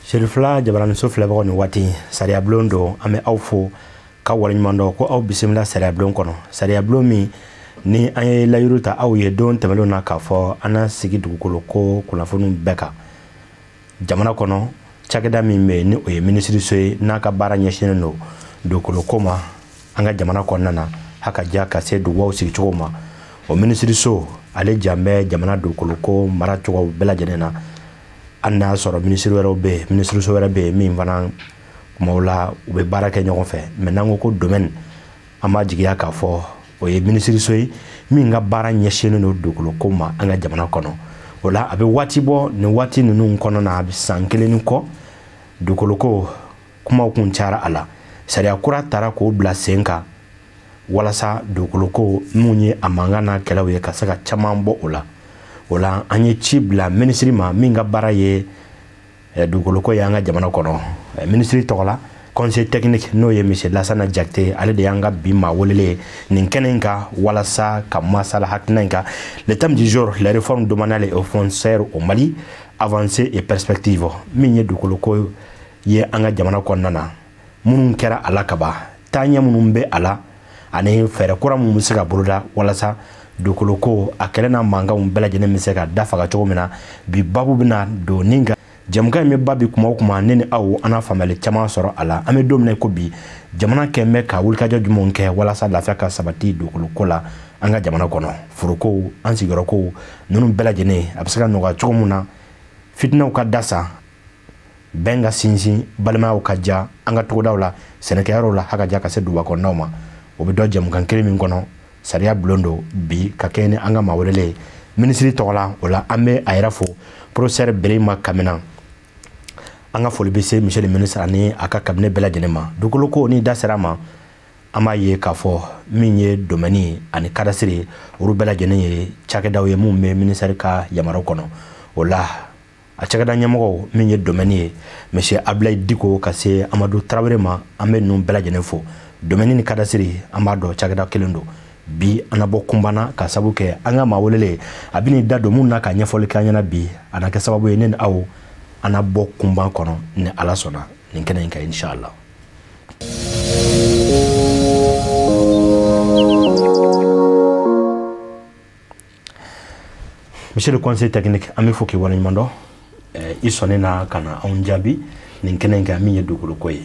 Serifila jabaraniso filɛbagaw, ni waati sariyabulon don. An bɛ aw fo ka waleɲuman dɔn ko aw bisimila sariyabulon kɔnɔ, sariyabulon min ni an ye layiru ta aw ye don tɛmɛnlenw na k'a fɔ an na sigi dugukolo ko kunnafoniw bɛɛ kan jamana kɔnɔ. Cakɛda min bɛ yen ni o ye minisiriso ye, n'a ka baara ɲɛsinnen don dugukolo ko ma an ka jamana kɔnɔna na, haka ja ka se dugubaw sigicogo ma, o minisiriso ale jan bɛ jamana dugukolo ko mara cogo bɛɛ lajɛlen na. Hali n'a y'a sɔrɔ minisiri wɛrɛw bɛ yen, minisiriso wɛrɛ bɛ yen min fana kumaw la u bɛ baara kɛ ɲɔgɔn fɛ, mɛ n'an ko ko domaine, an b'a jigiya k'a fɔ o ye minisiriso ye min ka baara ɲɛsinnen don dugukolo ko ma an ka jamana kɔnɔ. O la, a bɛ waati bɔ nin waati ninnu kɔnɔ na, a bɛ san kelen ni kɔ, dugukolo ko kumaw kun cayara a la. Sariya kura taara k'o bila sen kan walasa dugukolo ko minnu ye a mankan n'a kɛlɛw ye ka se ka caman bɔ o la. O la, an ye ci bila minisiri ma min ka baara ye dugukolo ko ye an ka jamana kɔnɔ. Minisiri tɔgɔ la, conseil technique, n'o ye monsieur Lasana Jakite, ale de y'an ka bi maa welelen ye nin kɛnɛ in kan walasa ka masala hakilina in kan. Le thème du jour: les réformes domaniales et foncières au Mali, avancées et perspectives. Min ye dugukolo ko ye an ka jamana kɔnɔna na, minnu kɛra a la kaban, taaɲɛ minnu bɛ a la ani fɛɛrɛ kura minnu bɛ se ka boloda walasa dugukolo ko a kɛlɛ n'a mankanw bɛɛ lajɛlen bɛ se ka dafaga cogo min na, bi babu bɛna don nin kan. Jɛmukan in bɛ ba bi kuma o kuma, ne ni aw an n'a faamuyali caman sɔrɔ a la. An bɛ don min na i ko bi, jamana kɛn bɛ ka wulikajɔ jumɛnw kɛ walasa lafiya ka sabati dugukolo ko la an ka jamana kɔnɔ? Forokow, an sigiyɔrɔkow ninnu bɛɛ lajɛlen, a bɛ se ka nɔgɔya cogo min na, fitinɛw ka dasa, bɛn ka sinsin, balimayaw ka ja an ka togodaw la, sɛnɛkɛyɔrɔw la, haka ja ka se duguba kɔnɔnaw ma, o bɛ dɔn jɛmukan kelen min kɔnɔ, sariya bulon don bi ka kɛɲɛ ni an ka maa welelen ye minisiri tɔgɔ la. O la, an bɛ a yɛrɛ fo, professeur Berema Kamina. An ka foli bɛ se monsieur le ministre ani a ka cabinet bɛɛ lajɛlen ma. Dugukolo ko ni da sera a ma, an b'a ye k'a fɔ min ye domaine ani cadastre ye, olu bɛɛ lajɛlen ye cakɛdaw ye mun bɛ ministère ka yamaruya kɔnɔ. O la, a cakɛda ɲɛmɔgɔw, min ye domaine ye, monsieur Ablaye Diko ka se Amadu Tarawele ma, an bɛ ninnu bɛɛ lajɛlen fo. Domaine ni cadastre, an b'a dɔn cakɛda kelen don. Bi an na bɔ kunbana ka sabu kɛ an ka maa welelen a bɛ n'i da don mun na ka ɲɛfɔli kɛ an ɲɛna bi, a na kɛ sababu ye ne ni aw an na bɔ kunban kɔnɔ ni Ala sɔnna nin kɛnɛ in kan, inshallah. Monsieur le conseiller technique, an bɛ fo k'i waleɲuman dɔn i sɔnni na ka na anw jaabi nin kɛnɛ in kan min ye dugukolo ko ye.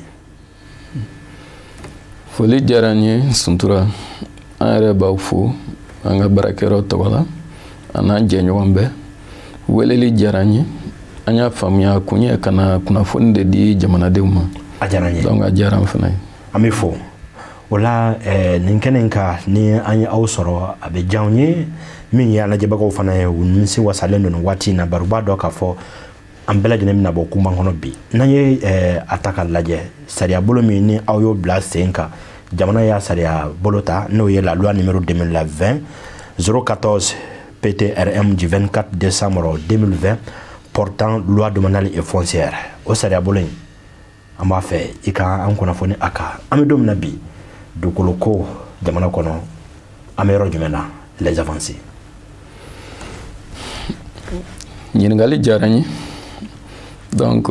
Foli diyara n ye, Suntura. An yɛrɛ b'aw fo an ka baarakɛyɔrɔ tɔgɔ la, an n'an jɛɲɔgɔn bɛɛ. Weleli diyara n ye. An y'a faamuya, kun ye ka na kunnafoni de di jamanadenw ma. A diyara n ye. Donc a diyara an fana ye. An bɛ fo o la nin kɛnɛ in kan ni an ye aw sɔrɔ, a bɛ diya anw ye. Min ye an lajɛbagaw fana ye, u nimisi wasalen don nin waati in na, bari u b'a dɔn k'a fɔ an bɛɛ lajɛlen bɛna bɔ kunban kɔnɔ bi. N'an ye a ta k'a lajɛ, sariya bolo min ni aw y'o bila sen kan, jamana y'a sariya bolo ta, n'o ye la loi numéro 2020 014 PTRM du 24 décembre 2020 portant loi domaniale et foncière, o sariya bolo in, an b'a fɛ i ka an kunnafoni a kan. An bɛ don min na bi, dugukolo ko jamana kɔnɔ, an bɛ yɔrɔ jumɛn na, les avancées? Ɲininkali diyara n ye. Donc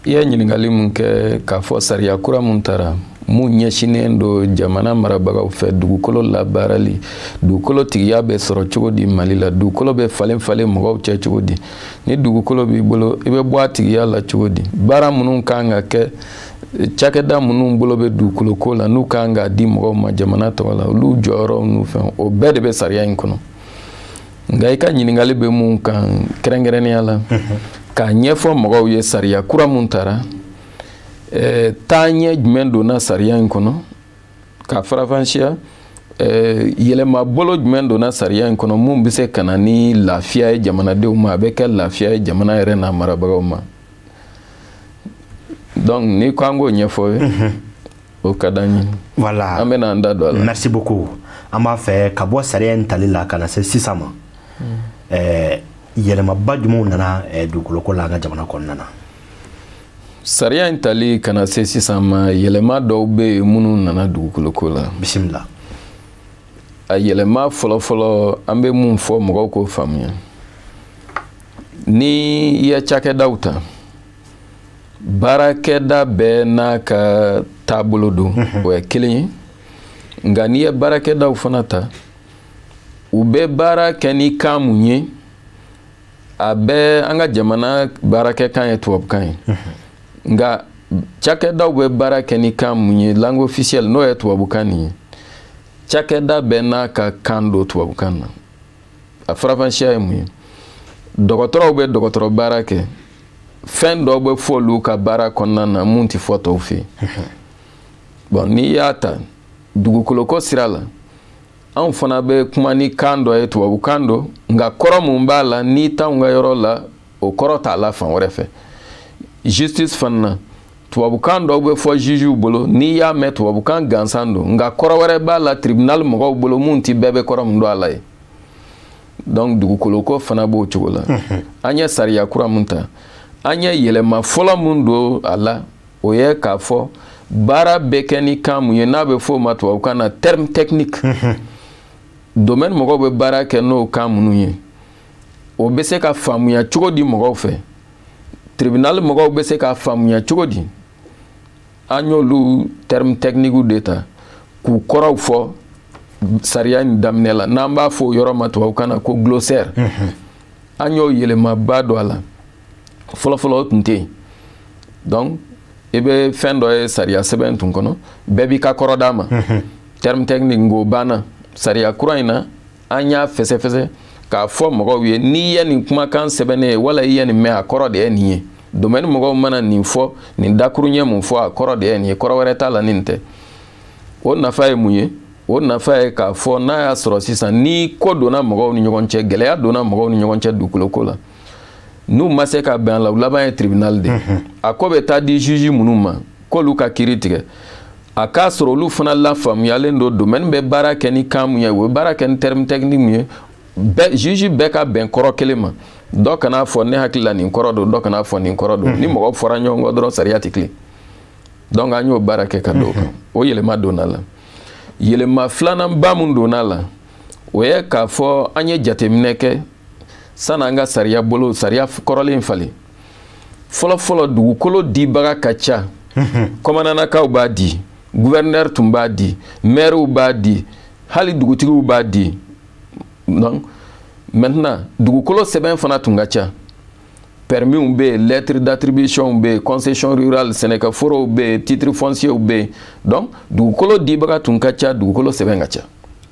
i ye ɲininkali mun kɛ k'a fɔ sariya kura mun tara, mun ɲɛsinnen don jamana marabagaw fɛ, dugukolo labaarali, dugukolo tigiya bɛ sɔrɔ cogo di Mali la, dugukolo bɛ falen falen mɔgɔw cɛ cogo di, ni dugukolo b'i bolo i bɛ bɔ a tigiya la cogo di, baara minnu kan ka kɛ, cakɛda minnu bolo bɛ dugukolo ko la n'u kan k'a di mɔgɔw ma jamana tɔgɔ la, olu jɔyɔrɔw n'u fɛn, o bɛɛ de bɛ sariya in kɔnɔ. Nka i ka ɲininkali bɛ mun kan kɛrɛnkɛrɛnnenya la, k'a ɲɛfɔ mɔgɔw ye sariya kura mun tara, taaɲɛ jumɛn donna sariya in kɔnɔ, ka farafansiya yɛlɛma bolo jumɛn donna sariya in kɔnɔ mun bɛ se ka na ni lafiya ye jamanadenw ma, a bɛ kɛ lafiya ye jamana yɛrɛ n'a marabagaw ma. Donc ni ko an k'o ɲɛfɔ ye, o ka d'an ye. Voilà. An bɛna an da don a la. Merci beaucoup. An b'a fɛ ka bɔ sariya in tali la ka na se sisan ma, yɛlɛmaba jumɛnw nana dugukolo ko la an ka jamana kɔnɔna na? Sariya in tali ka na se sisan ma, yɛlɛma dɔw bɛ yen minnu nana dugukolo ko la. Bisimila. A yɛlɛma fɔlɔfɔlɔ, an bɛ mun fɔ mɔgɔw k'o faamuya, ni i ye cakɛdaw ta Baarakɛda bɛɛ n'a ka taabolo don, o ye kelen ye. Nka n'i ye baarakɛdaw fana ta, u bɛ baara kɛ ni kan mun ye, a bɛ an ka jamana baarakɛkan ye tubabukan ye. Nka cakɛdaw bɛ baara kɛ ni kan mun ye, langue officielle, n'o ye tubabukan nin ye, cakɛda bɛɛ n'a ka kan don tubabukan na. A faranfasiya ye mun ye? Dɔgɔtɔrɔw bɛ dɔgɔtɔrɔ baara kɛ, fɛn dɔw bɛ fɔ olu ka baara kɔnɔna na mun tɛ fɔ tɔw fɛ yen. Bon, n'i y'a ta dugukoloko sira la, anw fana bɛ kuma ni kan dɔ ye, tubabukan don, nka kɔrɔ mun b'a la n'i t'anw ka yɔrɔ la, o kɔrɔ t'a la fan wɛrɛ fɛ. Justice fana na, tubabukan dɔw bɛ fɔ jugew bolo, n'i y'a mɛn tubabukan gansan don, nka kɔrɔ wɛrɛ b'a la tribunal mɔgɔw bolo mun ti bɛɛ bɛ kɔrɔ mun dɔn a la ye. Donc dugukoloko fana b'o cogo la. An ye sariya kura mun ta, an ye yɛlɛma fɔlɔ mun don a la, o ye k'a fɔ baara bɛ kɛ ni kan mun ye, n'a bɛ fɔ o ma tubabukan na terme technique. Domaine mɔgɔw bɛ baara kɛ n'o kan minnu ye, o bɛ se ka faamuya cogo di mɔgɔw fɛ, tribunal mɔgɔw bɛ se ka faamuya cogo di? An y'olu terme technique de ta k'u kɔrɔw fɔ sariya in daminɛ la, n'an b'a fɔ o yɔrɔ ma tubabukan na ko glossaire. An y'o yɛlɛmaba don a la, fɔlɔfɔlɔ o tun tɛ yen. Donc i bɛ fɛn dɔ ye sariya sɛbɛn tun kɔnɔ, bɛɛ b'i ka kɔrɔ d'a ma. Terme technique ngo banna. Sariya kura in na, an y'a fɛsɛfɛsɛ k'a fɔ mɔgɔw ye, n'i ye nin kumakan sɛbɛnnen ye wala i ye nin mɛn, a kɔrɔ de ye nin ye. Domaine mɔgɔw mana nin fɔ, nin dakuruɲɛ mun fɔ, a kɔrɔ de ye nin ye, kɔrɔ wɛrɛ t'a la ni nin tɛ. O nafa ye mun ye? O nafa ye k'a fɔ n'a y'a sɔrɔ sisan ni ko donna mɔgɔw ni ɲɔgɔn cɛ, gɛlɛya donna mɔgɔw ni ɲɔgɔn cɛ dugukoloko la, n'u ma se ka bɛn a la, u laban ye tribunal de ye. A ko bɛ taa di juge minnu ma k'olu ka kiiri tigɛ, a k'a sɔrɔ olu fana lafaamuyalen don domaine bɛ baara kɛ ni kan mun ye, u bɛ baara kɛ ni terme technique mun ye, bɛɛ juge bɛɛ ka bɛn kɔrɔ kelen ma. Dɔ kana fɔ ne hakili la nin kɔrɔ don, dɔ kana fɔ nin kɔrɔ don. Ni mɔgɔ fɔra ɲɔgɔn kɔ dɔrɔn, sariya tɛ tilen. Donc an y'o baara kɛ ka d'o kan, o yɛlɛma donna la. Yɛlɛma filananba mun donna la, o ye k'a fɔ an ye jateminɛ kɛ sanni an ka sariya bolo sariya kɔrɔlen falen. Fɔlɔfɔlɔ dugukolo dibaga ka ca, kɔmandanakaw b'a di, gouverneur tun b'a di, maires b'a di, hali dugutigiw b'a di. Donc maintenant dugukolo sɛbɛn fana tun ka ca, permis bɛ yen, lettre d'attribution bɛ yen, concession rurale, sɛnɛkɛforow bɛ yen, titre foncier bɛ yen. Donc dugukolo dibaga tun ka ca, dugukolo sɛbɛn ka ca.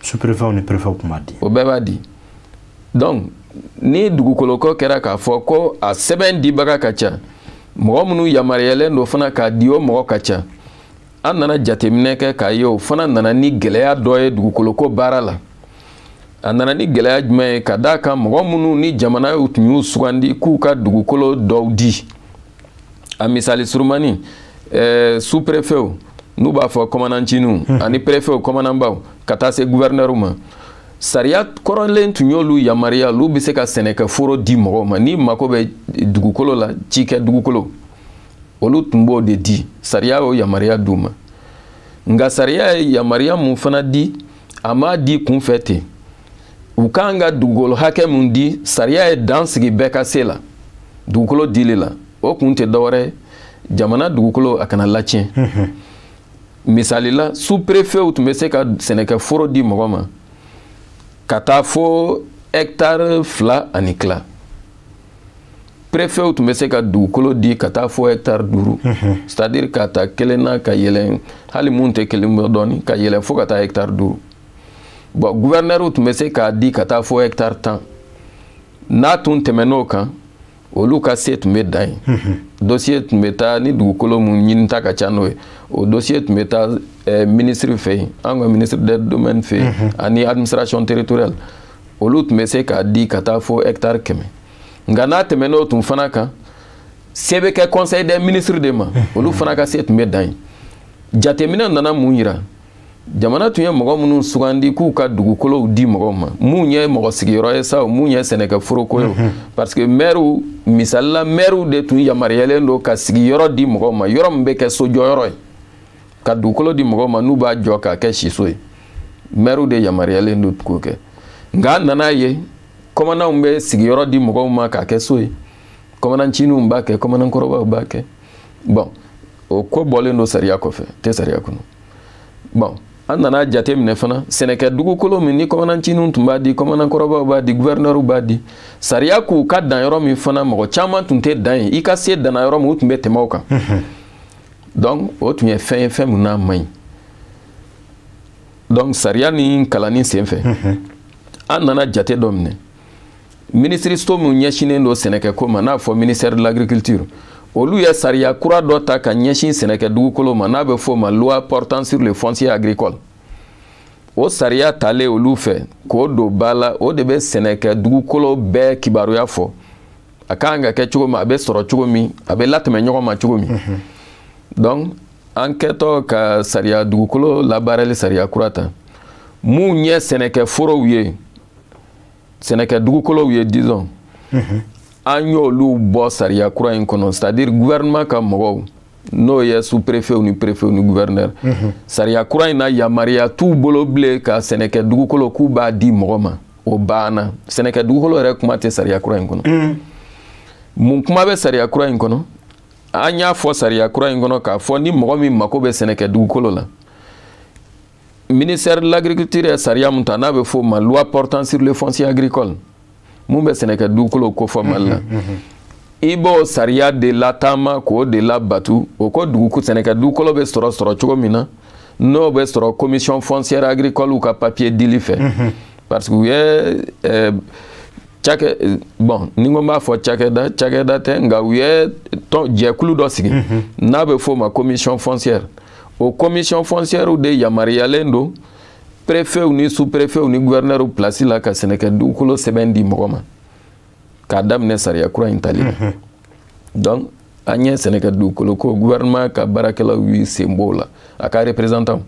Sous-préfet ni préfet tun b'a di. O bɛɛ b'a di. Donc ni dugukoloko kɛra k'a fɔ ko a sɛbɛn dibaga ka ca, mɔgɔ minnu yamaruyalen don fana k'a di, o mɔgɔ ka ca, an nana jateminɛ kɛ k'a ye o fana nana ni gɛlɛya dɔ ye dugukoloko baara la. A nana ni gɛlɛya jumɛn ye? Ka d'a kan mɔgɔ minnu ni jamana tun y'u sugandi k'u ka dugukolo dɔw di, a misali surumani, sous-préfet n'u b'a fɔ kɔmananciniw ani préfet kɔmananbaw ka taa se gouverneur ma, sariya kɔrɔlen tun y'olu yamaruya, olu bɛ se ka sɛnɛkɛforo di mɔgɔw ma n'i mako bɛ dugukolo la, cikɛ dugukolo, olu tun b'o de di, sariya y'o yamaruya d'u ma. Nka sariya ye yamaruya mun fana di, a m'a di kunfɛ ten. U kan ka dugukolo hakɛ mun di, sariya ye dan sigi bɛɛ ka se la dugukolo dili la. O kun tɛ dɔwɛrɛ ye, jamana dugukolo a kana latiɲɛ. Misali la, sous-préfet tun bɛ se ka sɛnɛkɛforo di mɔgɔ ma ka taa fo hectare 2.5. Préfet tun bɛ se ka dugukolo di ka taa fo hectare 5, c'est à dire ka taa kelen na ka yɛlɛn, hali mun tɛ kelen bɔ dɔɔni, ka yɛlɛn fo ka taa hectare 5. Bon, gouverneur tun bɛ se k'a di ka taa fo hectare 10. N'a tun tɛmɛn'o kan, olu ka se tun bɛ dan yen. Dossier tun bɛ taa ni dugukolo mun ɲinita ka ca n'o ye, o dossier tun bɛ taa ministre fɛ yen, an ka ministre des domaines fɛ yen, ani administration territoriale, olu tun bɛ se k'a di ka taa fo hectare 100. Nka n'a tɛmɛn'o tun fana kan, se bɛ kɛ conseil des ministres de ma, olu fana ka se tun bɛ dan yen. Jateminɛ nana mun yira? Jamana tun ye mɔgɔ minnu sugandi k'u ka dugukolow di mɔgɔw ma, mun ye mɔgɔ sigiyɔrɔ ye sa o, mun ye sɛnɛkɛforoko ye o, parce que maires, misali la, maires de tun yamaruyalen don ka sigiyɔrɔ di mɔgɔw ma, yɔrɔ min bɛ kɛ sojɔyɔrɔ ye, ka dugukolo di mɔgɔw ma n'u b'a jɔ k'a kɛ siso ye, maires de yamaruyalen don k'o kɛ. Nka an nana ye kɔmananw bɛ sigiyɔrɔ di mɔgɔw ma k'a kɛ so ye, kɔmanancininw b'a kɛ, kɔmanankɔrɔbaw b'a kɛ. Bon, o ko bɔlen don sariya kɔfɛ, tɛ sariya kɔnɔ. Bon, an nana jate minɛ fana, sɛnɛkɛ dugukolo min ni kɔmananciniw tun b'a di, kɔmanankɔrɔbaw b'a di, guvɛrinɛriw b'a di, sariya k'u ka dan yɔrɔ min fana, mɔgɔ caman tun tɛ dan yen. I ka se danna yɔrɔ min, u tun bɛ tɛmɛ o kan. Donc o tun ye fɛn ye, fɛn min n'a man ɲi. Donc sariya ni kalanni senfɛ, an nana jate dɔ minɛ. Minisiriso min ɲɛsinnen don sɛnɛkɛko ma, n'a fɔ ministère de l'Agriculture, olu ye sariya kura dɔ ta ka ɲɛsin sɛnɛkɛ dugukolo ma, n'a bɛ f'o ma loi portant sur le foncier agricole. O sariya talen olu fɛ k'o don ba la, o de bɛ sɛnɛkɛ dugukolo bɛɛ kibaruya fɔ, a kan ka kɛ cogo min, a bɛ sɔrɔ cogo min, a bɛ latɛmɛ ɲɔgɔn ma cogo min. Donc an kɛtɔ ka sariya dugukolo labaarali sariya kura ta, mun ye sɛnɛkɛ forow ye, sɛnɛkɛ dugukolow ye, disons, an y'olu bɔ sariya kura in kɔnɔ. C'est à dire gouvernement ka mɔgɔw, n'o ye sous-préfet ni préfet ni gouverneur, sariya kura in na, yamaruya t'u bolo bilen ka sɛnɛkɛ dugukolo k'u b'a di mɔgɔ ma. O banna. Sɛnɛkɛ dugukolo yɛrɛ kuma tɛ sariya kura in kɔnɔ. Mun kuma bɛ sariya kura in kɔnɔ? An y'a fɔ sariya kura in kɔnɔ k'a fɔ ni mɔgɔ min mako bɛ sɛnɛkɛ dugukolo la, ministère de l'Agriculture ye sariya mun ta, n'a bɛ f'o ma loi portant sur le foncier agricole, mun bɛ sɛnɛkɛ dugukolo ko fɔ Mali la, i b'o sariya de lataama k'o de labatu. O ko dugu sɛnɛkɛ dugukolo bɛ sɔrɔ cogo min na, n'o bɛ sɔrɔ Commission foncière agricole ka papier dili fɛ, parce que u ye cakɛ, bon, ni ko n b'a fɔ cakɛda, cakɛda tɛ, nka u ye tɔn jɛkulu dɔ sigi n'a bɛ f'o ma commission foncière. O commission foncière de yamaruyalen don préfet ni sous-préfet ni gouverneur place la ka sɛnɛkɛ dugukolo sɛbɛn di mɔgɔ ma k'a daminɛ sariya kura in tali la. Donc an ye sɛnɛkɛ dugukolo ko, gouvernement ka baarakɛlaw y'u sen bɔ o la, a ka représentant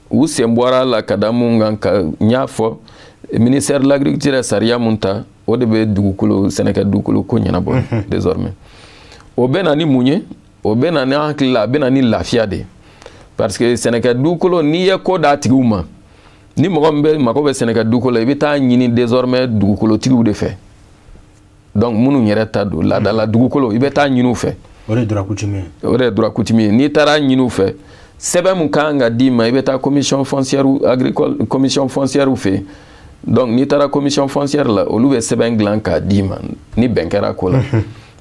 u sen bɔra a la ka da mun kan? Ka n y'a fɔ, ministère de l'Agriculture ye sariya mun ta, o de bɛ dugukolo, sɛnɛkɛ dugukolo ko ɲɛnabɔ désormais. O bɛ na ni mun ye? O bɛ na ni, an hakili la, a bɛ na ni lafiya de ye, parce que sɛnɛkɛ dugukolo, n'i ye ko d'a tigiw ma, ni mɔgɔ min bɛ mako bɛ sɛnɛkɛ dugukolo, i bɛ taa ɲini désormais dugukolotigiw de fɛ. Donc minnu yɛrɛ ta don laadala dugukolo, i bɛ taa ɲini u fɛ. O de ye droit coutumier. O de ye droit coutumier. N'i taara ɲini u fɛ, sɛbɛn mun kan ka d'i ma, i bɛ taa commission foncière agricole, commission foncière fɛ yen. Donc n'i taara commission foncière la, olu bɛ sɛbɛn dilan k'a d'i ma ni bɛn kɛra ko la.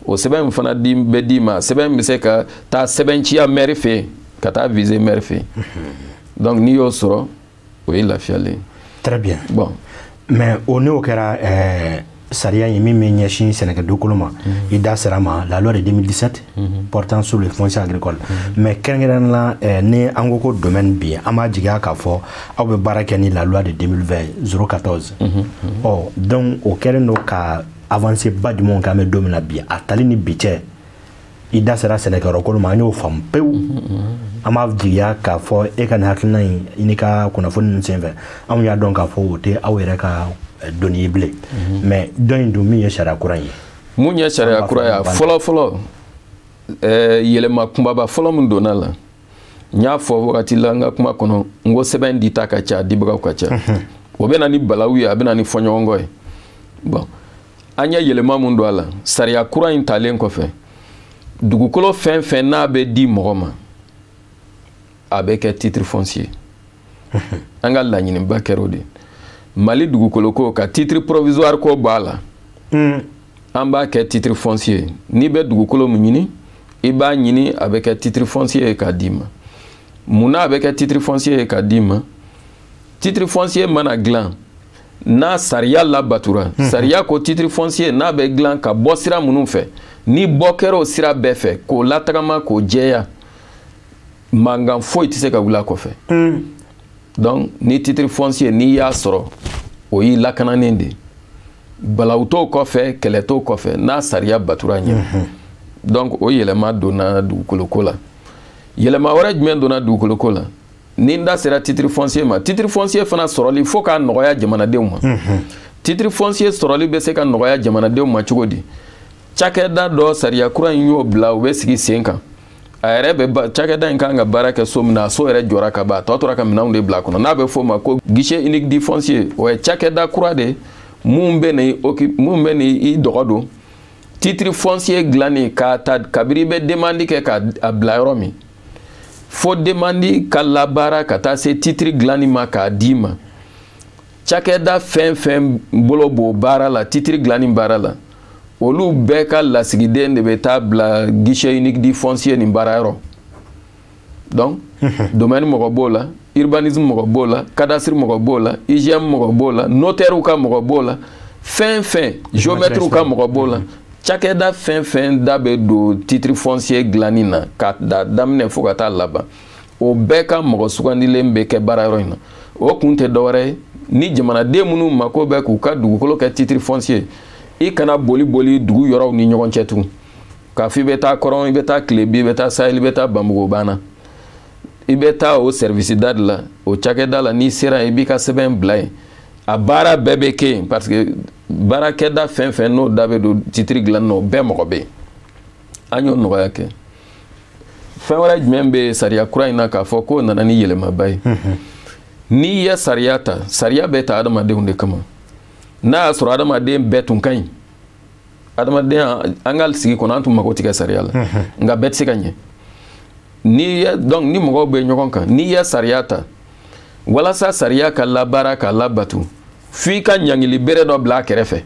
O sɛbɛn fana di bɛ d'i ma, sɛbɛn bɛ se ka taa sɛbɛnciya maire fɛ yen, ka taa viser maire fɛ yen. Donc n'i y'o sɔrɔ, o ye lafiyalen. Très bien. Bon. Mais o n'o kɛra, sariya ye min bɛ ɲɛsin sɛnɛkɛ dugukolo ma, i da sera ma, la loi de 2017 portant sur le foncier agricole. Mais kɛrɛnkɛrɛnnen la, ni an ko ko domaine bi, an b'a jigiya k'a fɔ aw bɛ baara kɛ ni la loi de 2020 014. Ɔ donc o kɛlen don ka avancée ba jumɛnw kɛ an bɛ don min na bi, a tali ni bi cɛ? I da sera sɛnɛkɛyɔrɔ ma, an y'o faamu pewu. An b'a jigiya k'a fɔ e ka nin hakilina in, i n'i ka kunnafoni ninnu senfɛ, anw y'a dɔn k'a fɔ o tɛ aw yɛrɛ ka doni ye bilen. Mais dɔ in dun, min ye sariya kura in ye? Mun ye sariya kura ye? Fɔlɔ fɔlɔ, yɛlɛma kunbaba fɔlɔ min donna la, n y'a fɔ wagati la n ka kuma kɔnɔ, n ko sɛbɛn dita ka ca, dibagaw ka ca, o bɛ na ni balawu ye, a bɛ na ni fɔɲɔgɔnkɔ ye. Bon, an ye yɛlɛma mun don a la sariya kura in talen kɔfɛ? Dugukolo fɛn fɛn n'a bɛ di mɔgɔ ma, a bɛ kɛ titre foncier. An ka laɲiniba kɛra o de ye. Mali dugukolo ko, ka titre provisoire ko bɔ a la, an b'a kɛ titre foncier. N'i bɛ dugukolo min ɲini, i b'a ɲini, a bɛ kɛ titre foncier ye k'a d'i ma. Munna a bɛ kɛ titre foncier ye k'a d'i ma? Titre foncier mana dilan, n'a sariya labatura, sariya ko titre foncier n'a bɛ dilan ka bɔ sira minnu fɛ, ni bɔ kɛra o sira bɛɛ fɛ k'o latagama k'o jɛya, mankan foyi tɛ se ka wuli a kɔfɛ. Donc ni titre foncier n'i y'a sɔrɔ, o y'i lakananen de ye, balawu t'o kɔfɛ, kɛlɛ t'o kɔfɛ, n'a sariya batura ɲɛ. Donc o yɛlɛma donna dugukolo ko la. Yɛlɛma wɛrɛ jumɛn donna dugukolo ko la? Ni n da sera titre foncier ma, titre foncier fana sɔrɔli fo k'a nɔgɔya jamanadenw ma. Titre foncier sɔrɔli bɛ se ka nɔgɔya jamanadenw ma cogo di? Cakɛda dɔ, sariya kura in y'o bila, u bɛ sigi sen kan. A yɛrɛ bɛ cakɛda in kan ka baara kɛ so min na, a so yɛrɛ jɔra ka ban, a tɔ tora ka minɛnw de bila a kɔnɔ, n'a bɛ f'o ma ko Guichet unique du foncier. O ye cakɛda kura de mun bɛ ni mun bɛ ni i dɔgɔ don. Titre foncier dilanni k'a ta kabiri i bɛ demande kɛ k'a bila yɔrɔ min, fo demande ka labaara ka taa se titre dilanni ma k'a d'i ma, cakɛda fɛn fɛn bolo b'o baara la, titre dilanni baara la, olu bɛɛ ka lasigiden de bɛ taa bila guichet unique du foncier nin baara yɔrɔ. Donc domaine mɔgɔ b'o la, urbanisme mɔgɔ b'o la, cadastre mɔgɔ b'o la, IGM mɔgɔ b'o la, notaire ka mɔgɔ b'o la, fɛn fɛn, géomètre ka mɔgɔ b'o la, cakɛda fɛn fɛn da bɛ don titre foncier dilanni na ka da daminɛ fo ka taa laban, o bɛɛ ka mɔgɔ sugandilen bɛ kɛ baara yɔrɔ in na. O kun tɛ dɔwɛrɛ ye, ni jamanaden minnu mako bɛ k'u ka dugukolo kɛ titre foncier, i kana boli boli dugu yɔrɔw ni ɲɔgɔn cɛ tugun, k'a fɔ i bɛ taa kɔrɔn, i bɛ taa tilebi, i bɛ taa sahel, i bɛ taa Banbugu banna, i bɛ taa o service da de la, o cakɛda la. N'i sera yen, i b'i ka sɛbɛn bila yen, a baara bɛɛ bɛ kɛ yen, parce que baarakɛda fɛn fɛn n'o da bɛ don titre dilanni na, o bɛɛ mɔgɔ bɛ yen. An y'o nɔgɔya kɛ. Fɛn wɛrɛ jumɛn bɛ sariya kura in na k'a fɔ k'o nana ni yɛlɛmaba ye? N'i ye sariya ta, sariya bɛ ta adamadenw de kama. N'a y'a sɔrɔ adamaden bɛɛ tun ka ɲi, adamadenya an ka sigi kɔnɔ, an tun mako tigɛ sariya la, nka bɛɛ tɛ se ka ɲɛ. N'i ye, donc ni mɔgɔw bɛ ɲɔgɔn kan, n'i ye sariya ta, walasa sariya ka labaara k'a labatu, f'i ka ɲangili bere dɔ bila a kɛrɛfɛ,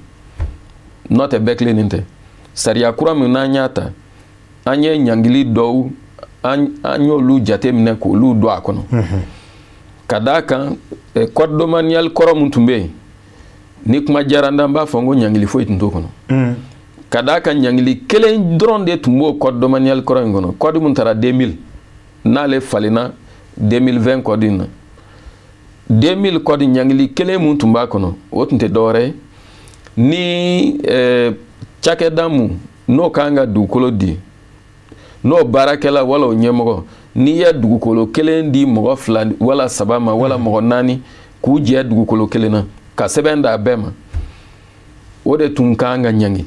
n'o tɛ bɛɛ tilennen tɛ. Sariya kura min n'an y'a ta, an ye ɲangili dɔw an y'olu jate minɛ k'olu don a kɔnɔ, ka d'a kan code domanial kɔrɔ mun tun bɛ yen, ni kuma diyara n da, n b'a fɔ n ko ɲangili foyi tun t'o kɔnɔ, ka d'a kan ɲangili kelen dɔrɔn de tun b'o code domanial kɔrɔ in kɔnɔ. Code mun taara 2000, n'ale falenna 2020 code in na, 2000 code, ɲangili kelen mun tun b'a kɔnɔ, o tun tɛ dɔwɛrɛ ye ni cakɛda mun n'o kan ka dugukolo di, n'o baarakɛla wala o ɲɛmɔgɔ, n'i ye dugukolo kelen di mɔgɔ fila wala saba ma wala mɔgɔ naani k'u jɛ dugukolo kelen na ka sɛbɛn d'a bɛɛ ma, o de tun kan ka ɲangi.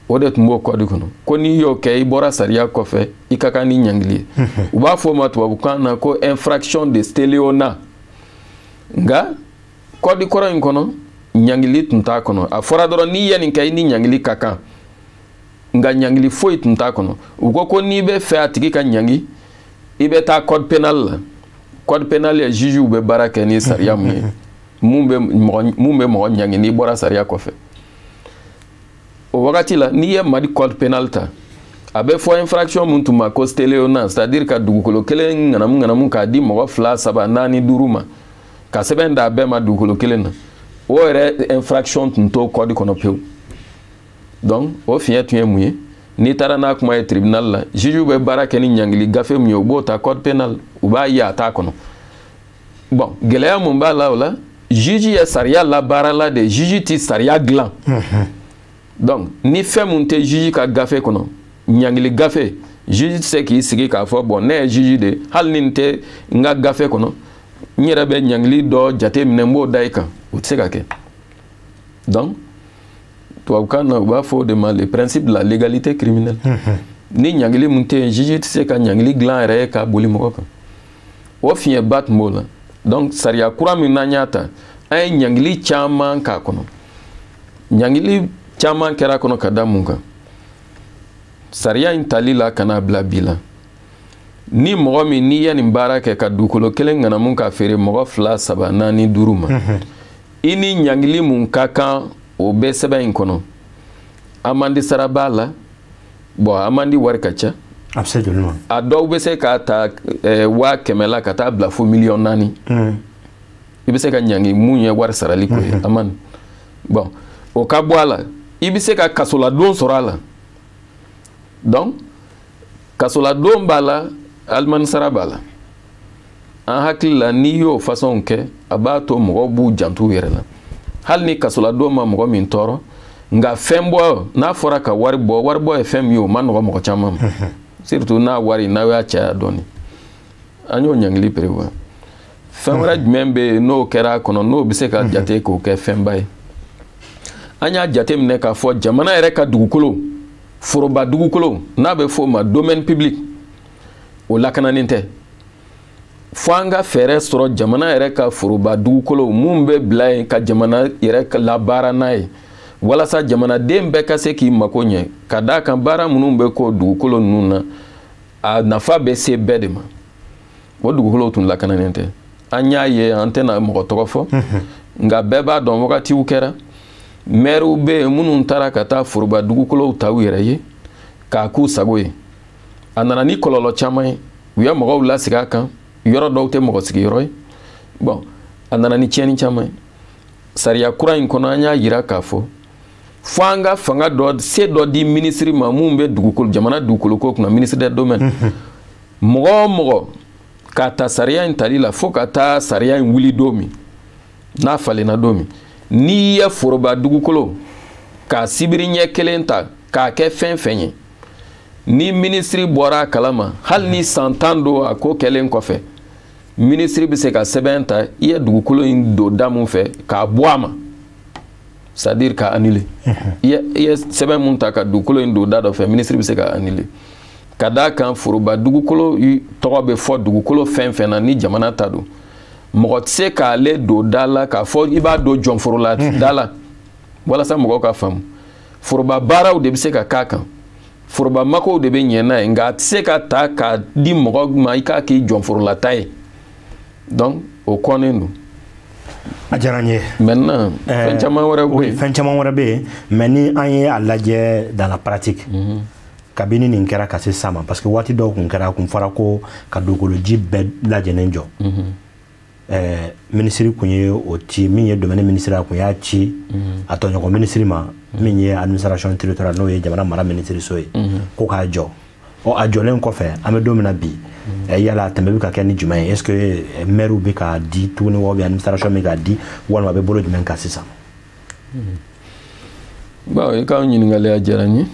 O de tun b'o code kɔnɔ, ko n'i y'o kɛ, i bɔra sariya kɔfɛ, i ka kan ni ɲangili ye. U b'a fɔ o ma tubabukan na ko infraction de stellionat. Nka code kɔrɔ in kɔnɔ, ɲangili tun t'a kɔnɔ. A fɔra dɔrɔn n'i ye nin kɛ, i ni ɲangili ka kan, nka ɲangili foyi tun t'a kɔnɔ. U ko ko n'i bɛ fɛ a tigi ka ɲangi, i bɛ taa code pénal la. Code pénal ye juge bɛ baara kɛ ni sariya mun ye, mun bɛ mɔgɔ ɲangi n'i bɔra sariya kɔfɛ. O wagati la, n'i ye Mali code pénal ta, a bɛ fɔ infraction mun tun ma ko stellionat, c'est à dire ka dugukolo kelen ŋanamu ŋanamu k'a di mɔgɔ fila, saba, naani, duuru ma ka sɛbɛn d'a bɛɛ ma dugukolo kelen na, o yɛrɛ infraction tun t'o code kɔnɔ pewu. Donc o fiɲɛ tun ye mun ye? N'i taara n'a kuma ye tribunal la, juge bɛ baara kɛ ni ɲangili gafe mun ye, u b'o ta code pénal, u b'a ye a t'a kɔnɔ. Bon, gɛlɛya mun b'a la o la? Juge ye sariya labaarala de, juge ti sariya dilan. Donc ni fɛn mun tɛ juge ka gafe kɔnɔ, ɲangili gafe, juge tɛ se k'i sigi k'a fɔ bon, ne ye juge de, hali ni nin tɛ n ka gafe kɔnɔ, n yɛrɛ bɛ ɲangili dɔ jate minɛ, n b'o da i kan, o tɛ se ka kɛ. Donc tubabukan na, u b'a fɔ o de ma le principe de la légalité criminelle. Ni ɲangili mun tɛ yen, juge tɛ se ka ɲangili dilan yɛrɛ ye k'a boli mɔgɔ kan. O fiɲɛba tun b'o la. Donc sariya kura min n'an y'a ta, an ye ɲangili caman k'a kɔnɔ. Ɲangili caman kɛra kɔnɔ ka da mun kan? Sariya in tali la ka n'a bila bi la, ni mɔgɔ min n'i ye nin baara kɛ ka dugukolo kelen ŋanamu ka feere mɔgɔ fila, saba, naani, duuru ma, i ni ɲangili mun ka kan, o bɛ sɛbɛn in kɔnɔ. Amende sara b'a la. Bon, amende wari ka ca. A bɛ se joli ma? A dɔw bɛ se k'a ta 100 000 la ka taa bila fo miliyɔn 4. I bɛ se ka ɲangi mun ye wari sarali ko ye, amende. Bon, o ka bɔ a la, i bɛ se ka kasoladon sɔrɔ a la. Donc kasoladon b'a la, alimani sara b'a la. An hakili la, n'i y'o façon kɛ, a b'a to mɔgɔw b'u janto u yɛrɛ la. Hali ni kasoladon ma mɔgɔ min tɔɔrɔ, nka fɛn bɔ n'a fɔra ka wari bɔ, wari bɔ ye fɛn min ye, o ma nɔgɔ mɔgɔ caman ma, surtout n'a wari n'a y'a caya dɔɔni. An y'o ɲangili prévoir. Fɛn wɛrɛ jumɛn bɛ yen n'o kɛra a kɔnɔ, n'o bɛ se ka jate k'o kɛ fɛnba ye? An y'a jate minɛ k'a fɔ jamana yɛrɛ ka dugukolo, foroba dugukolo, n'a bɛ f'o ma domaine public, o lakananen tɛ. Fo an ka fɛɛrɛ sɔrɔ jamana yɛrɛ ka foroba dugukolo mun bɛ bila yen ka jamana yɛrɛ labaara n'a ye. Walasa jamanaden bɛɛ ka se k'i mako ɲɛ, ka d'a kan baara minnu bɛ k'o dugukolo ninnu na, a nafa bɛ se bɛɛ de ma. O dugukolow tun lakananen tɛ. An y'a ye, an tɛna mɔgɔ tɔgɔ fɔ, nka bɛɛ b'a dɔn wagatiw kɛra, mɛriw bɛ yen minnu taara ka taa foroba dugukolow ta u yɛrɛ ye k'a k'u sago ye. A nana ni kɔlɔlɔ caman ye. U ye mɔgɔw lasigi a kan, yɔrɔ dɔw tɛ mɔgɔ sigiyɔrɔ ye. Bon, a nana ni tiɲɛni caman ye. Sariya kura in kɔnɔ, an y'a yira k'a fɔ fo an ka fanga dɔ, se dɔ di minisiri ma mun bɛ dugukolo, jamana dugukoloko kunna, ministre des domaines. Mɔgɔ o mɔgɔ, k'a ta sariya in tali la fo ka taa sariya in wuli don min n'a falenna don min, n'i ye foroba dugukolo k'a sibiri ɲɛ kelen ta k'a kɛ fɛn fɛn ye, ni minisiri bɔra a kalama, hali ni san 10 don a ko kɛlen kɔfɛ, minisiri bɛ se ka sɛbɛn ta i ye dugukolo in don da mun fɛ k'a bɔ a ma, c'est à dire k'a annuler. I ye sɛbɛn mun ta ka dugukolo in don da dɔ fɛ, minisiri bɛ se ka annuler. Ka d'a kan foroba dugukolo tɔgɔ bɛ fɔ dugukolo fɛn fɛn na ni jamana ta don, mɔgɔ tɛ se k'ale don da la k'a fɔ i b'a don jɔnforola da la. Walasa mɔgɔw ka faamu, foroba baaraw de bɛ se ka k'a kan, foroba makow de bɛ ɲɛ n'a ye, nka a tɛ se ka ta k'a di mɔgɔ ma i k'a k'i jɔnforolata ye. Donc o kɔnnen don. A diyara n ye. Maintenant, fɛn caman wɛrɛ bɛ yen. Fɛn caman wɛrɛ bɛ yen, mais ni an ye a lajɛ dans la pratique, kabini nin kɛra ka se sisan ma, parce que waati dɔw kun kɛra, a kun fɔra ko ka dugukoloji bɛɛ lajɛlen jɔ. Minisiri kun ye o ci, min ye domaine minisiri, a kun y'a ci a tɔɲɔgɔn minisiri ma, min ye administration territoriale, n'o ye jamana mara minisiriso ye, ko k'a jɔ. Ɔ, a jɔlen kɔfɛ, an bɛ don min na bi, yala tɛmɛ bɛ ka kɛ ni jumɛn ye? Est ce que maire bɛ k'a di tuguni wa, ou bien administration bɛ k'a di, walima a bɛ bolo jumɛn kan sisan? Bon, i ka ɲininkali a diyara n ye.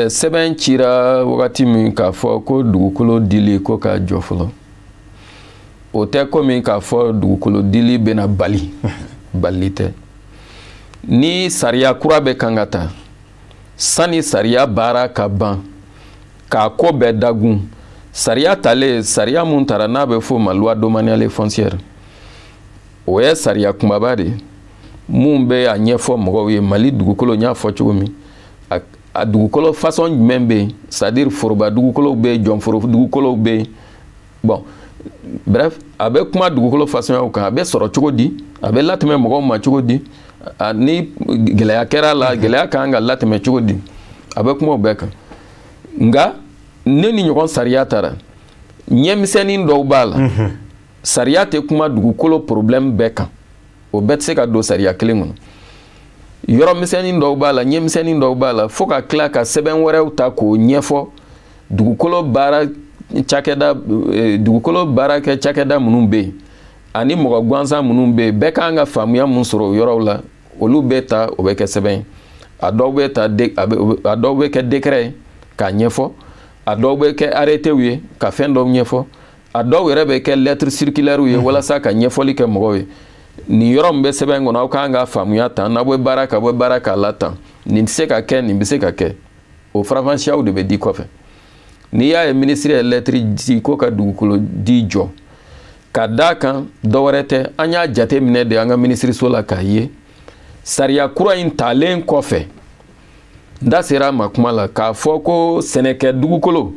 Sɛbɛn cira wagati min k'a fɔ ko dugukolo dili ko k'a jɔ fɔlɔ, o tɛ komi k'a fɔ dugukolo dili bɛna bali. Balili tɛ. Ni sariya kura bɛ kan ka ta, sani sariya baara ka ban k'a ko bɛɛ dagun, sariya talen, sariya mun tara n'a bɛ f'o ma loi domaniale foncière, o ye sariya kunbaba de ye mun bɛ a ɲɛfɔ mɔgɔw ye Mali dugukolo, n y'a fɔ cogo min, a dugukolo façon jumɛn bɛ yen, c'est à dire foroba dugukolow bɛ yen, jɔnforo dugukolow bɛ yen. Bon, bref, a bɛ kuma dugukolo façonyaw kan, a bɛ sɔrɔ cogo di, a bɛ latɛmɛ mɔgɔw ma cogo di, ni gɛlɛya kɛra a la, gɛlɛya kan ka latɛmɛ cogo di, a bɛ kuma o bɛɛ kan. Nka ne ni ɲɔgɔn sariya taara, ɲɛmisɛnnin dɔw b'a la. Sariya tɛ kuma dugukolo problème bɛɛ kan, o bɛɛ tɛ se ka don sariya kelen kɔnɔ. Yɔrɔ misɛnnin dɔw b'a la, ɲɛmisɛnnin dɔw b'a la, fo ka tila ka sɛbɛn wɛrɛw ta k'o ɲɛfɔ. Dugukolo baara cakɛda, dugukolo baara kɛ cakɛda minnu bɛ yen ani mɔgɔ gansan minnu bɛ yen, bɛɛ kan ka faamuya mun sɔrɔ o yɔrɔw la, olu bɛ ta, o bɛ kɛ sɛbɛn ye. A dɔw bɛ ta, a dɔw bɛ kɛ décret ye k'a ɲɛfɔ, a dɔw bɛ kɛ arrêté ye ka fɛn dɔw ɲɛfɔ, a dɔw yɛrɛ bɛ kɛ lettre circulaire ye walasa ka ɲɛfɔli kɛ mɔgɔw ye. Nin yɔrɔ min bɛ sɛbɛn kɔnɔ, aw kan ka faamuya tan, n'aw bɛ baara kɛ, aw bɛ baara k'a la tan, nin tɛ se ka kɛ, nin bɛ se ka kɛ. O faranfasiyaw de bɛ di kɔfɛ. N'i y'a ye minisiri ye lettre di ko ka dugukolo di jɔ, ka d'a kan dɔ wɛrɛ tɛ, an y'a jate minɛ de an ka minisiriso la k'a ye sariya kura in talen kɔfɛ, n da sera a ma kuma la k'a fɔ ko sɛnɛkɛ dugukolo,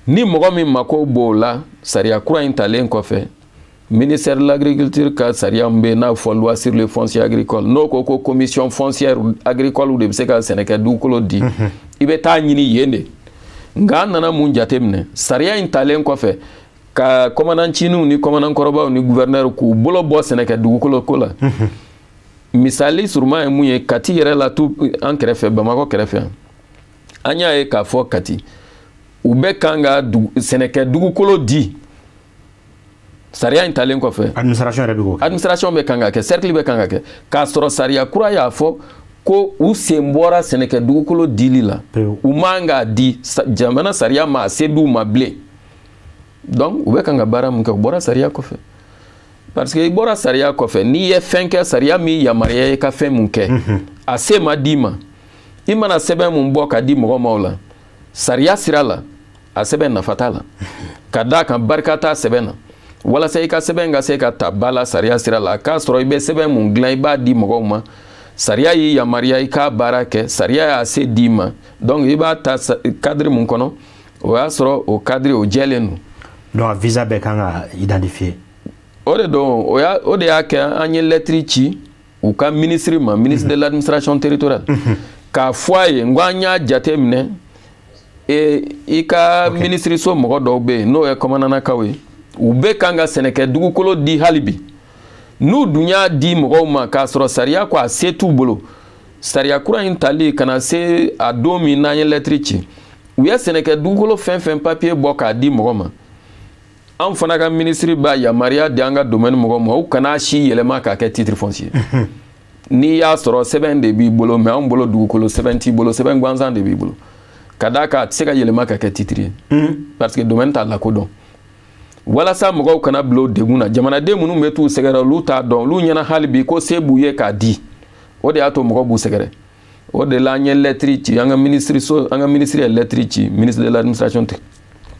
ni mɔgɔ min mako b'o la, sariya kura in talen kɔfɛ, ministère de l'Agriculture ka sariya min bɛ yen n'a fɔ loi sur le foncier agricole, n'o ko ko commission foncière agricole de bɛ se ka sɛnɛkɛ dugukolo di, i bɛ taa ɲini yen de. Nka an nana mun jate minɛ sariya in talen kɔfɛ, ka kɔmananciniw ni kɔmanankɔrɔbaw ni gouverneur k'u bolo bɔ sɛnɛkɛ dugukolo ko la. Misali surunman ye mun ye? Kati yɛrɛ la, tu an kɛrɛfɛ, Bamakɔ kɛrɛfɛ yan, an y'a ye k'a fɔ Kati, u bɛ kan ka sɛnɛkɛ dugukolo di sariya in talen kɔfɛ. Administration yɛrɛ bɛ k'o kɛ. Administration bɛ kan ka kɛ, cercle bɛ kan ka kɛ, k'a sɔrɔ sariya kura y'a fɔ ko u sen bɔra sɛnɛkɛ dugukolo dili la, u man k'a di, jamana sariya ma a se d'u ma bilen. Donc u bɛ kan ka baara mun kɛ, u bɔra sariya kɔfɛ, parce que i bɔra sariya kɔfɛ, n'i ye fɛn kɛ, sariya min yamaruya i ka fɛn mun kɛ, a se ma d'i ma, i mana sɛbɛn mun bɔ ka di mɔgɔ ma o la, sariya sira la, a sɛbɛn nafa t'a la, ka d'a kan barika t'a sɛbɛn na. Walasa i ka sɛbɛn ka se ka ta ba la sariya sira la, a k'a sɔrɔ i bɛ sɛbɛn mun dilan, i b'a di mɔgɔw ma, Sariya y'i yamaruya i k'a baara kɛ, sariya y'a se d'i ma. Donc i b'a ta cadre mun kɔnɔ, o y'a sɔrɔ o cadre o jɛlen don. Donc visa bɛɛ kan ka identifier. O de don, o de y'a kɛ an ye lettre ci u ka ministre ma, ministre de l'administration territoriale, k'a fɔ a ye n ko an y'a jate minɛ i ka ministre so mɔgɔ dɔw bɛ yen n'o ye kɔmananakaw ye, u bɛ kan ka sɛnɛkɛ dugukolo di hali bi. N'u dun y'a di mɔgɔw ma k'a sɔrɔ sariya ko a se t'u bolo, sariya kura in tali ka na se a don min n'an ye lettre ci, u ye sɛnɛkɛ dugukolo fɛn fɛn papier bɔ k'a di mɔgɔ ma, an fana ka ministre b'a yamaruya di an ka domaine mɔgɔw ma, u kana si yɛlɛma k'a kɛ titre foncier. N'i y'a sɔrɔ sɛbɛn de b'i bolo, mais anw bolo dugukolo sɛbɛn t'i bolo, sɛbɛn gansan de b'i bolo, ka d'a kan a tɛ se ka yɛlɛma ka kɛ titre ye, parce que domaine t'a lakodɔn. Walasa mɔgɔw kana bila o degun na, jamanaden minnu bɛ t'u sɛgɛrɛ olu t'a dɔn, olu ɲɛna hali bi ko se b'u ye k'a di, o de y'a to mɔgɔw b'u sɛgɛrɛ. O de la an ye lettre ci, an ka ministre so, an ka ministre ye lettre ci ministre de l'administration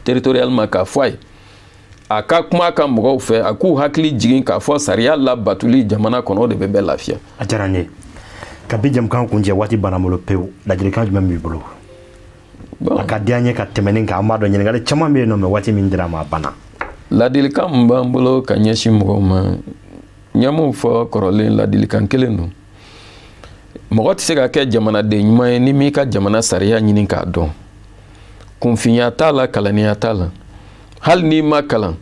territoriale ma k'a fɔ a ye a ka kuma ka mɔgɔw fɛ, a k'u hakili jigin k'a fɔ sariya labatoli jamana kɔnɔ, o de bɛ bɛɛ lafiya. A diyara n ye. Ka bi jamukan kuncɛ, waati banna n bolo pewu, ladilikan jumɛn b'i bolo? A ka di an ye ka tɛmɛ nin kan, an b'a dɔn ɲininkali caman bɛ yen nɔ, mais waati min dira a ma a banna. Ladilikan min b'an bolo ka ɲɛsin mɔgɔw ma, n ye mun fɔ kɔrɔlen, ladilikan kelen don. Mɔgɔ tɛ se ka kɛ jamanaden ɲuman ye ni m'i ka jamana sariya ɲini k'a dɔn. Kunfinya t'a la, kalannenya t'a la. Hali n'i ma kalan,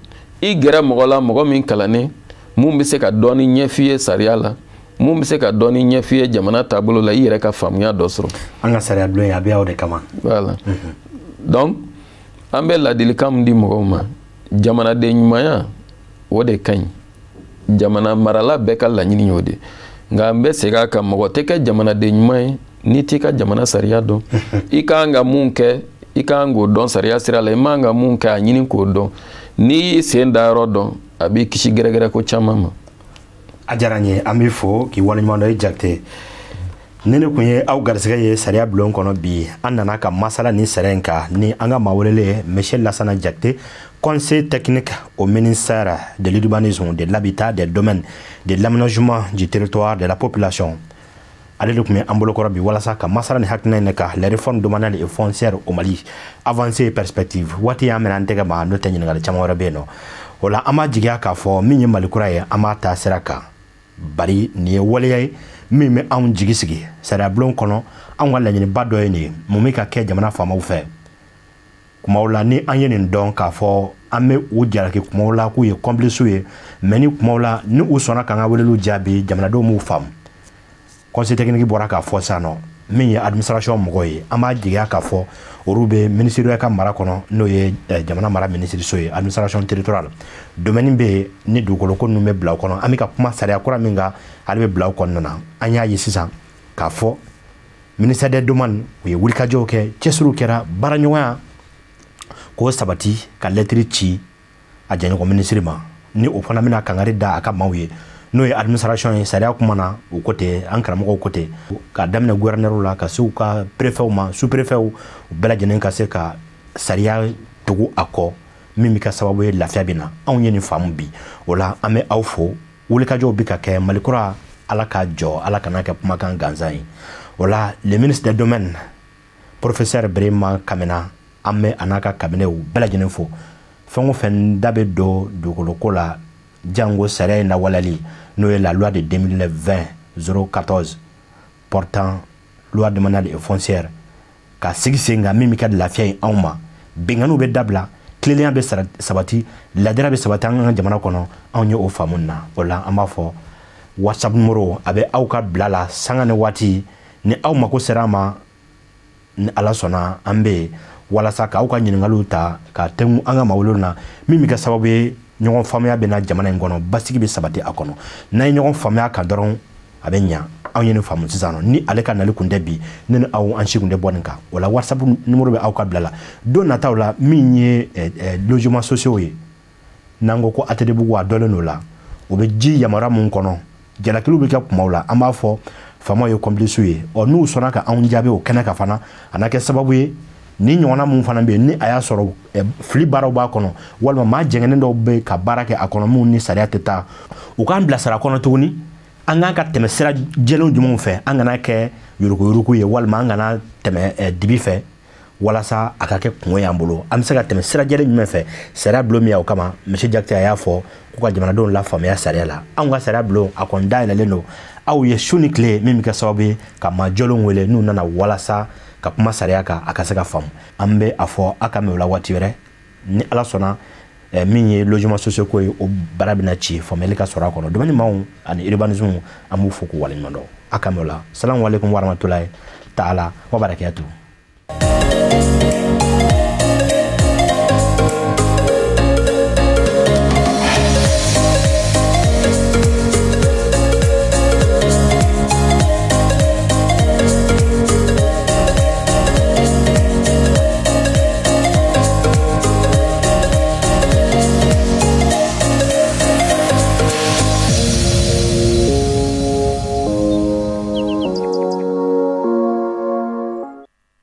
i gɛrɛ mɔgɔ la, mɔgɔ min kalannen, mun bɛ se ka dɔɔni ɲɛf'i ye sariya la, mun bɛ se ka dɔɔni ɲɛf'i ye jamana taabolo la, i yɛrɛ ka faamuya dɔ sɔrɔ. An ka sariya bulon ye a bɛ aw de kama. Voilà. Donc an bɛ ladilikan min di mɔgɔw ma, jamanaden ɲumanya o de ka ɲi, jamana marala bɛɛ ka laɲini y'o de. Nka n bɛ segin a kan, mɔgɔ tɛ kɛ jamanaden ɲuman ye n'i t'i ka jamana sariya dɔn. I ka kan ka mun kɛ, i ka kan k'o dɔn sariya sira la, i man kan ka mun kɛ, a ɲini k'o dɔn. N'i y'i sen da yɔrɔ dɔn, a b'i kisi gɛrɛgɛrɛ ko caman ma. A diyara n ye, an b'i fo k'i waleɲuman dɔn. I Jakite, ni ne kun ye aw garisɛgɛ ye sariya bulon kɔnɔ bi, an nana ka masala ni sariya in kan ni an ka maa welelen monsieur Lasana Jakite, conseiller technique au ministère de l'urbanisme, de l'habitat, des domaines, de l'aménagement du territoire, de la population. Ale de tun bɛ an bolokɔrɔ bi walasa ka masala ni hakilina in kan, les réformes domaniales et foncières au Mali, avancées et perspectives. Waati y'an minɛ an tɛgɛ ma, n'o tɛ ɲininkali caman wɛrɛ bɛ yen nɔ. O la an b'a jigiya k'a fɔ min ye Mali kura ye, an b'a ta sira kan. Bari nin ye waleya ye min bɛ anw jigi sigi sariya bulon kɔnɔ. Anw ka laɲiniba dɔ ye nin ye, mun bɛ ka kɛ jamana faamaw fɛ kumaw la, ni an ye nin dɔn k'a fɔ an bɛ u jalaki kumaw la k'u ye complice ye, mais ni kumaw la ni u sɔnna k'an ka weleliw jaabi, jamanadenw m'u faamu. Conseil technique bɔra k'a fɔ sisan nɔ, min ye administration mɔgɔ ye, an b'a jigiya k'a fɔ olu bɛ ministère ka mara kɔnɔ, n'o ye jamana mara minisiriso ye, administration territoriale. Domaine bɛ yen ni dugukolo ko ninnu bɛ bila o kɔnɔ. An bɛ ka kuma sariya kura min kan, ale bɛ bila o kɔnɔna na. An y'a ye sisan k'a fɔ ministère des domaines, u ye wulikajɔw kɛ, cɛsiriw kɛra, baaraɲɔgɔnya k'o sabati, ka lɛtiri ci a jɛɲɔgɔn minisiri ma, ni o fana bɛna kangari da a ka maaw ye, n'o ye administration ye. Sariya kuma na u ko ten, an karamɔgɔw ko ten, k'a daminɛ gouverneur la ka se u ka préfetw ma, sous préfetw, u bɛɛ lajɛlen ka se ka sariya tugu a kɔ, min bɛ kɛ sababu ye lafiya bɛ na. Anw ye nin faamu bi, o la an bɛ aw fo. Wulikajɔw bɛ ka kɛ Mali kura, Ala k'a jɔ, Ala kana kɛ kumakan gansan ye. O la le ministre des domaines, professeur Birima Kamena, an bɛ a n'a ka cabinet bɛɛ lajɛlen fo. Fɛn o fɛn da bɛ don dugukoloko la, jango sariya in lawaleyali, n'o ye la loi de 2020 014 portant loi domaniale et foncière, ka sigi sen kan, min bɛ kɛ lafiya ye anw ma, binkanniw bɛ dabila, tilennenya bɛ sabati, ladira bɛ sabati an ka jamana kɔnɔ. Anw ye o faamu na. O la an b'a fɔ WhatsApp numéro a bɛ aw ka bila la sanga ni waati, ni aw mako sera a ma, ni Ala sɔnna an bɛ yen walasa k'aw ka ɲininkaliw ta ka tɛnku an ka maa na, min bɛ kɛ sababu ye ɲɔgɔn faamuya bɛ na jamana in kɔnɔ, basigi bɛ sabati a kɔnɔ. N'an ye ɲɔgɔn faamuya kan dɔrɔn, a bɛ ɲa. Anw ye nin faamu sisan nɔ, ni ale ka nali kun tɛ bi, ne ni aw an si kun tɛ bɔ nin kan. O la WhatsApp numéro bɛ aw ka bila la. Don nataw la, min ye logements sociaux ye, n'an ko ko ATT-bugu a dɔlen don la, o bɛ ji yamaruya mun kɔnɔ, jalakiliw bɛ kɛ kumaw la, an b'a fɔ faamaw ye complice ye. Ɔ n'u sɔnna ka anw jaabi o kɛnɛ kan fana, a na kɛ sababu ye ni ɲɔgɔnna mun fana bɛ yen, ni a y'a sɔrɔ fili baaraw b'a kɔnɔ, walima maa jɛngɛnen dɔw bɛ ka baara kɛ a kɔnɔ minnu ni sariya tɛ taa, u k'an bilasira kɔnɔ tuguni. An kan ka tɛmɛ sira jɛlenw jumɛnw fɛ, an kana kɛ yuruguyurugu ye, walima an kana tɛmɛ dibi fɛ walasa a ka kɛ kungo y'an bolo? An bɛ se ka tɛmɛ sira jɛlen jumɛn fɛ? Sariya bulon min y'o kama, monsieur Jakite a y'a fɔ k'u ka jamanadenw lafaamuya sariya la. Anw ka sariya bulon, a kɔni dayɛlɛlen don aw ye su ni tile, min bɛ kɛ sababu ye ka maa jɔlenw wele n'u nana walasa ka kuma sariya kan, a ka se ka faamu. An bɛ a fɔ a ka mɛn o la waati wɛrɛ ni Ala sɔnna. Min ye logement sociaux ko ye, o baara bɛna ci, faamuyali ka sɔrɔ a kɔnɔ. Domaine maaw ani urbanisme, an b'u fo k'u waleɲuman dɔn. A ka mɛn o la. Salamu aleykum warahmatulahi taala wa barakatuh.